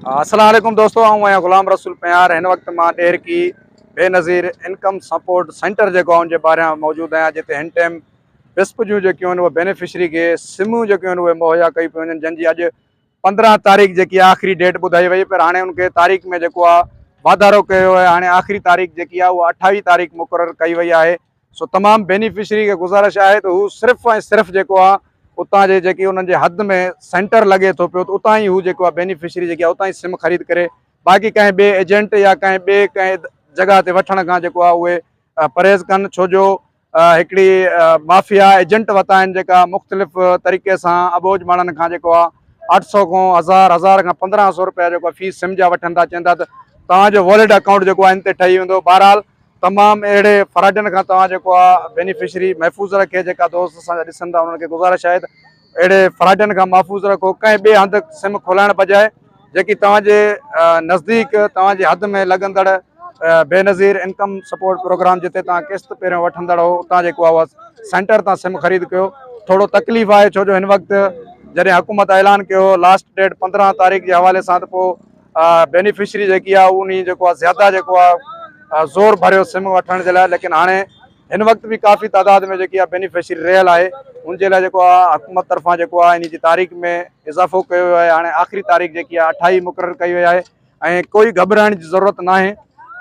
السلام عليڪم دوستو آئون آهيان غلام رسول پنهيار هن وقت مان Daharki Benazir income support centre جيڪو آهي ان جي ٻاهريان موجود آهيان جتي هن ٽائيم بسپ جون جيڪيون آهن اهي بينيفشري کي سمون جيڪيون آهن اهي مهيا ڪيون پيون وڃن جن جي اڄ 15 تاريخ جيڪي آخري ڊيٽ ٻڌائي وئي پر هاڻي ان کي تاريخ ۾ جيڪو آهي واڌارو ڪيو ويو آهي هاڻي آخري تاريخ جيڪي آهي اها 28 تاريخ مقرر ڪئي وئي آهي سو تمام بينيفشري کي گذارش آهي ته هو صرف ۽ صرف جيڪو آهي اتان جي جيڪي انهن جي حد ۾ سينٽر لڳي ٿو پيو ته اتان ئي هو جيڪو آهي بينيفشري جيڪي آهي اتان ئي سم خريد ڪري باقي ڪنهن ٻئي ايجنٽ يا ڪنهن ٻئي ڪنهن جڳهه تي وٺڻ کان جيڪو آهي اهي پرهيز ڪن ڇو جو هڪڙي مافيا ايجنٽ وتا آهن جيڪا مختلف طريقي سان اٻوجهه ماڻهن کان جيڪو آهي 800 کان 1000 1000 کان 1500 روپيا جيڪو آهي في سم جا وٺن ٿا چون ٿا ته توهان جو واليٽ اڪائونٽ جيڪو آهي ان تي ٺهي ويندو بهرحال تمام اهڙي فراڊين کان توهان جيڪو آ بينيفشري محفوظ رکي جيڪا دوست اسان جا ڏسن ٿا انهن کي گذارش آهي ته اهڙي فراڊين کان محفوظ رکو ڪنهن ٻئي هنڌ سم کولائڻ بجاء جيڪي توهان جي نزديڪ توهان جي حد ۾ لڳندڙ بينظير انڪم سپورٽ پروگرام جتي توهان قسط پهريون وٺندڙ هو اتان جيڪو آ سينٽر تان سم خريد ڪيو ٿورو تڪليف آهي ڇو جو هن وقت جڏهن حڪومت اعلان ڪيو لاسٽ ڊيٽ 15 تاريخ جي حوالي سان ته پوء بينيفشري جيڪي آهي انهي جيڪو آهي زياده جيڪو آهي زور ڀريو سم وٺڻ جي لاء ليڪن هاڻي هن وقت به ڪافي تعداد ۾ جيڪي آهي بينيفشري رهيل آهي ان جي لاء جيڪو آهي حڪومت طرفان جيڪو آهي انهي جي تاريخ ۾ اضافو ڪيو ويو آهي هاڻي آخري تاريخ جيڪي آهي 28 مقرر ڪئي وئي آهي ۽ ڪوئي گهٻرائڻ جي ضرورت ناهي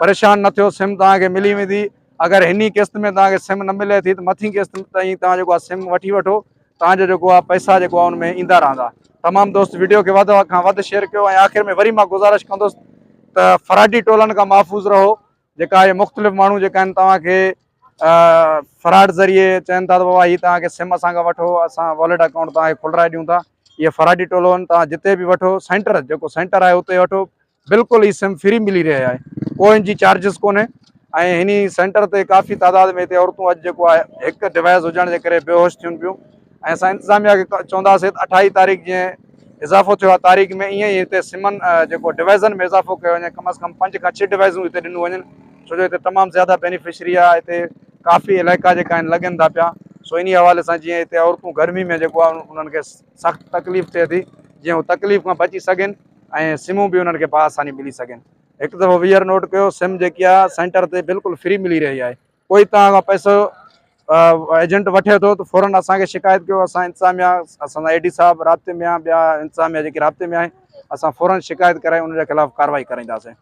پريشان نه ٿيو سم توهان کي ملي ويندي اگر هن قسط ۾ توهان کي سم نه ملي ٿي ته مٿين قسط تائين توهان جيڪو آهي سم وٺي وٺو توهان جو جيڪو آهي پئسا جيڪو آهي ان ۾ ايندا رهندا تمام دوست ويڊيو کي وڌ کان وڌ شيئر ڪيو ۽ آخر ۾ وري مان گذارش ڪندس ته فراڊي ٽولن کان محفوظ رهو جيڪا اهي مختلف ماڻهو جيڪا آهن توهان کي فراڊ ذريعي چون ٿا ته بابا هي توهان کي سم اسان کان وٺو اسان واليٽ اڪائونٽ توهان کي کولرائي ڏيون ٿا اهي فراڊي ٽولو آهن توهان جتي به وٺو سينٽر جيڪو سينٽر آهي اتي وٺو بلڪل هي سم فري ملي رهي آهي ڪو ان جي چارجز ڪونهي ۽ هن سينٽر تي ڪافي تعداد ۾ هتي عورتون اڄ جيڪو آهي هڪ ڊوائس هجڻ جي ڪري بيهوش ٿيون پيون ۽ اسان انتظاميا کي چونداسين ته 28 تاريخ جيئن اضافو ٿيو آهي تاريخ ۾ ائين ئي هتي سمن جيڪو ڊوائزن ۾ اضافو ڪيو وڃي ڪم از ڪم 5 کان 6 ڊوائزون هتي ڏنيون وڃن ڇو جو هتي تمام زياده بينيفشري آهي هتي ڪافي علائقا جيڪا آهن لڳن ٿا پيا سو انهي حوالي سان جيئن هتي عورتون گرمي ۾ جيڪو آهي انهن کي سخت تڪليف ٿئي ٿي جيئن هو تڪليف کان بچي سگهن ۽ سمون به انهن کي باآساني ملي سگهن. هڪ دفعو ويهر نوٽ ڪيو سم جيڪي آهي سينٽر تي بلڪل فري ملي رهي آهي ڪوئي توهان کان پئسو ايجنٽ وٺي ٿو ته فورن اسان کي شڪايت ڪيو اسان انتظاميا اسان سان اي ڊي صاحب رابطي ۾ آهي ٻيا انتظاميا جيڪي رابطي ۾ آهن اسان فورن شڪايت ڪرائي ان جي خلاف ڪارروائي ڪرائينداسين.